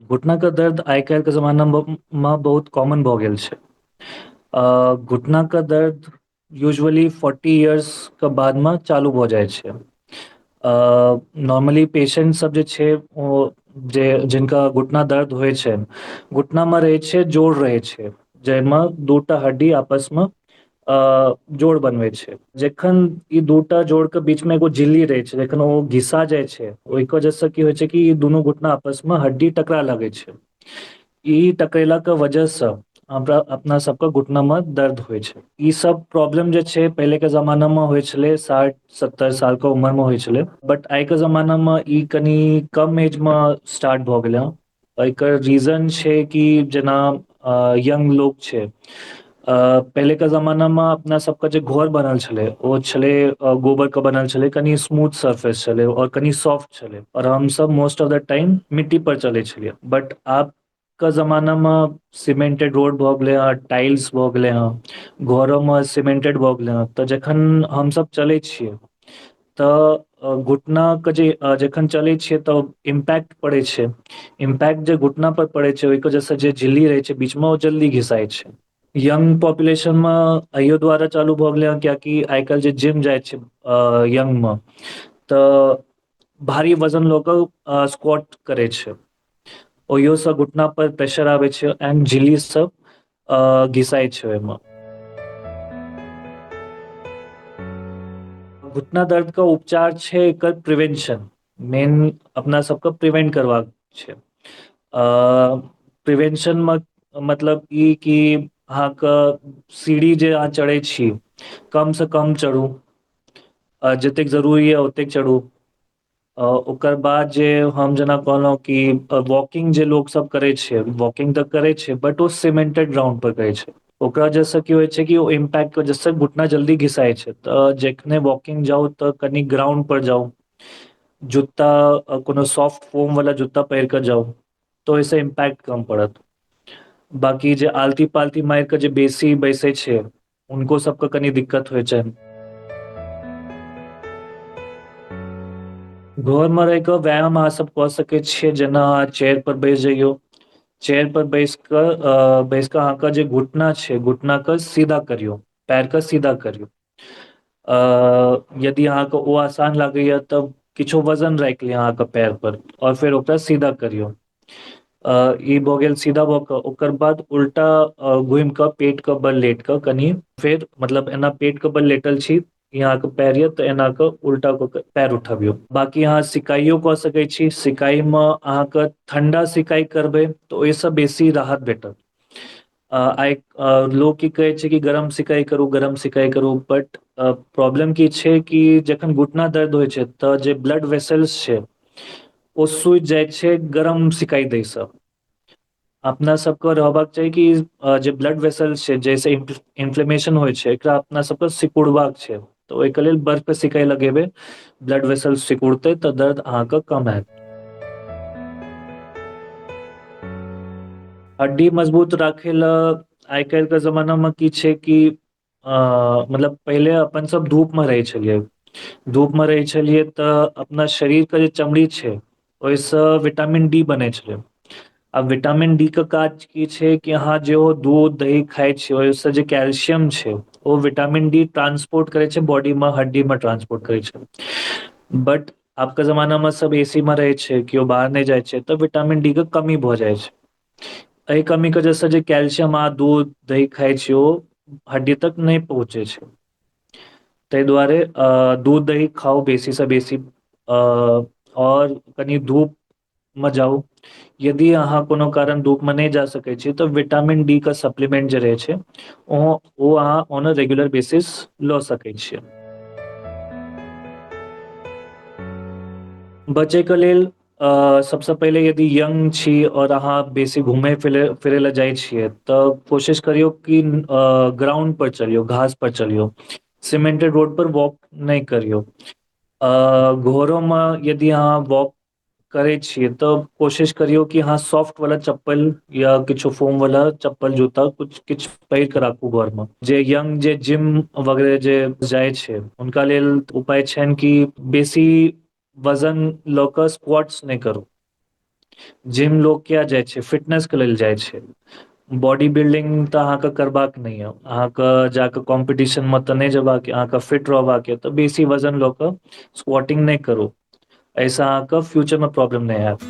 घुटनाके दर्द आइ काल्हिके जमानामे बहुत कॉमन भऽ गेल छै। घुटनाके दर्द यूजुअली 40 इयर्सके बादमे चालू भऽ जाइ छै। नॉर्मली पेशेंट सब जे छै ओ जे जिनका घुटना दर्द होइ छै, घुटनामे रहै छै जोड़ रहै छै, जाहिमे दूटा हड्डी आपसमे जोड़ बनबै छै। जखन ई दूटा जोड़ के बीचमे एगो झिल्ली रहै छै, जखन ओ घिसा जाइ छै, ओहिके वजहसँ की होइ छै कि ई दुनू घुटना आपसमे हड्डी टकरा लागै छै। ई टकरेलाके वजहसँ हमरा अपना सबके घुटनामे दर्द होइ छै। ई सब प्रॉब्लम जे छै पहिलेके जमानामे होइ छलै, 60-70 सालके उमरमे होइ छलै, बट आइके जमानामे ई कनि कम एजमे स्टार्ट भऽ गेलै हँ। एकर रीजन छै कि जेना यंग लोक छै, पहिलेके जमानामे अपना सबके जे घर बनल छलै ओ छलै गोबरके बनल छलै, कनि स्मूथ सरफेस छलै आओर कनि सॉफ्ट छलै, आओर हमसब मोस्ट ऑफ the time मिट्टी पर चलै छलियै। बट आबके जमानामे सीमेंटेड रोड भऽ गेलै हँ, टाइल्स भऽ गेलै हँ, घरोमे सीमेंटेड भऽ गेलै हँ। तऽ जखन हमसब चलै छियै तऽ घुटनाके जे जखन चलै छियै तऽ इम्पैक्ट पड़ै छै। इम्पैक्ट जे घुटना पर पड़ै छै ओहिके वजहसँ जे झिल्ली रहै छै बीचमे ओ जल्दी घिसाइ छै। यंग पॉपुलेशनमे एहियो दुआरे चालू भऽ गेलै हँ, कियाकि आइ काल्हि जे जिम जाइ छै यंगमे तऽ भारी वजन लऽ कऽ स्क्वाट करै छै, ओहियोसँ घुटना पर प्रेशर आबै छै एंड झिल्ली सब घिसाइ छै ओहिमे। घुटना दर्दके उपचार छै एकर प्रिवेंशन। मेन अपना सबके प्रिवेंट करबाक छै। प्रिवेंशनमे मतलब ई कि अहाँके सीढ़ी जे अहाँ चढ़ै छी कमसँ कम चढ़ू, जतेक जरूरी यऽ ओतेक चढ़ू। ओकर बाद जे हम जेना कहलहुँ कि वॉकिंग जे लोकसब करै छै, वॉकिंग तऽ करै छै बट ओ सीमेंटेड ग्राउंड पर करै छै। ओकरा वजहसँ की होइ छै कि ओ इम्पैक्टके वजहसँ घुटना जल्दी घिसाइ छै। तऽ जखने वॉकिंग जाउ तऽ कनि ग्राउंड पर जाउ, जूता कोनो सॉफ्ट फोम वाला जूता पहिर कऽ जाउ तऽ ओहिसँ इम्पैक्ट कम पड़त। बाकी जे आलती पालती मारि कऽ जे बेसी बैसै छै हुनको सबके कनि दिक्कत होइ छनि। घरमे रहि कऽ व्यायाम अहाँ सब कऽ सकै छियै, जेना अहाँ चेयर पर बैस जइयौ, चेयर पर बैस कऽ अहाँके जे घुटना छै घुटनाके सीधा करियौ, पैरके सीधा करियौ। यदि अहाँके ओ आसान लागैया तऽ किछो वजन राखि लिअ अहाँके पैर पर आओर फेर ओकरा सीधा करियौ। ई भऽ गेल सीधा भऽ कऽ ओकर बाद उल्टा घुमि कऽ पेटके बल लेट कऽ कनि फेर मतलब एना पेटके बल लेटल छी, ई अहाँके पैर यऽ तऽ एना कऽ उल्टा कऽ के पैर उठबियौ। बाकी अहाँ सिकाइयो कऽ सकै छी। सिकाइमे अहाँके ठण्डा सिकाइ करबै तऽ ओहिसँ बेसी राहत भेटत। आइ लोक की कहै छै कि गरम सिकाइ करू, गरम सिकाइ करू, बट प्रॉब्लम की छै कि जखन घुटना दर्द होइ छै तऽ जे ब्लड वेसल्स छै ओ सुजि जाइ छै गरम सिकाइ दैसँ। अपना सबके रहबाक चाही कि जे ब्लड वेसल्स छै जाहिसँ इन्फ्लेमेशन होइ छै एकरा अपना सबके सिकुड़बाक छै, तऽ ओहिके लेल बर्फके सिकाइ लगेबै, ब्लड वेसल्स सिकुड़तै तऽ दर्द अहाँके कम हैत। हड्डी मजबूत राखै लए आइ काल्हिके जमानामे की छै कि मतलब पहिले अपन सब धूपमे रहै छलियै, धूपमे रहै छलियै तऽ अपना शरीरके जे चमड़ी छै ओहिसँ विटामिन डी बनै छलै। आ विटामिन डी के काज की छै कि अहाँ जेहो दूध दही खाइ छियै ओहिसँ जे कैल्शियम छै ओ विटामिन डी ट्रांसपोर्ट करै छै बॉडीमे, हड्डीमे ट्रांसपोर्ट करै छै। बट आबके जमानामे सब ए सी मे रहै छै, केओ बाहर नहि जाइ छै, तऽ विटामिन डी के कमी भऽ जाइ छै। एहि कमीके वजहसँ जे कैल्शियम अहाँ दूध दही खाइ छियै ओ हड्डी तक नहि पहुँचै छै। ताहि दुआरे दूध दही खाउ बेसीसँ बेसी, आओर कनि धूपमे जाउ। यदि अहाँ कोनो कारण धूपमे नहि जा सकै छी तऽ विटामिन डी के सप्लीमेंट जे रहै छै ओ अहाँ ऑन अ रेगुलर बेसिस लऽ सकै छियै। बचैके लेल सबसँ पहिले यदि यंग छी आओर अहाँ बेसी घूमै फिरै लए जाइ छियै तऽ कोशिश करियौ कि ग्राउंड पर चलियौ, घास पर चलियौ, सीमेंटेड रोड पर वॉक नहि करियौ। घरोमे यदि अहाँ वॉक करै छियै तऽ कोशिश करियौ कि अहाँ सॉफ्ट वाला चप्पल या किछो फोम वाला चप्पल जूता किछु किछु पहिर कऽ राखू घरमे। जे यंग जे जिम वगैरह जे जाइ छै हुनका लेल उपाय छनि कि बेसी वजन लऽ कऽ स्क्वाट्स नहि करू। जिम लोग किया जाइ छै? फिटनेसके लेल जाइ छै। बॉडी बिल्डिंग तऽ अहाँके करबाक नहि यऽ, अहाँके जाकऽ कॉम्पिटिशनमे तऽ नहि जेबाक यऽ, अहाँके फिट रहबाक यऽ तऽ बेसी वजन लऽ कऽ स्क्वाटिंग नहि करू। एहिसँ अहाँके फ्यूचरमे प्रॉब्लम नहि हैत।